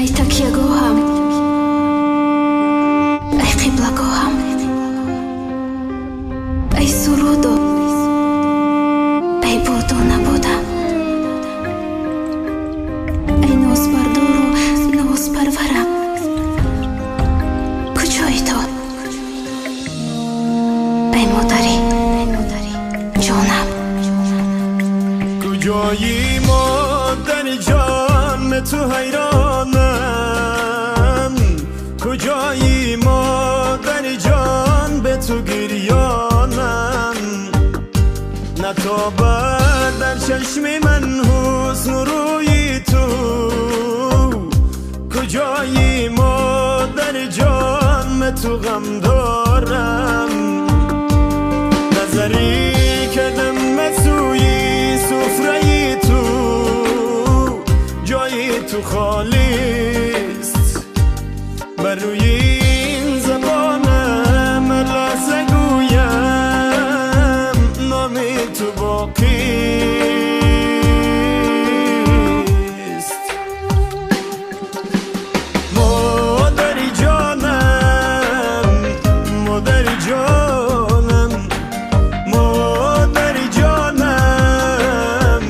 Ай такягоҳам, ай қиблагоҳам, ай суруду ай буду набудам, ай нозбардору нозпарварам, куҷои ту, ай модари ҷонам? Куҷои модари ҷон, ту ҳайронам, куҷои модари ҷон, ба ту гирёнам. Натобад дар чашми ман ҳусну рӯи ту, куҷои модари ҷон, ту ғам дорам. Назаре кардам ба сӯи суфраи ту, ҷои ту холист. Бар рӯи ин забонам лаҳза гӯям номи ту боқист. Модари ҷонам, модари ҷонам, модари ҷонам,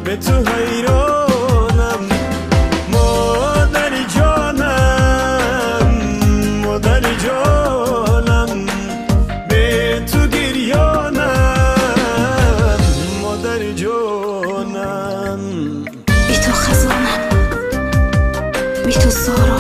ба ту ҳайронам. Модари ҷонам, модари ҷонам, ба ту гирёнам, модари ҷонам. Би ту хазонам, би ту зорам.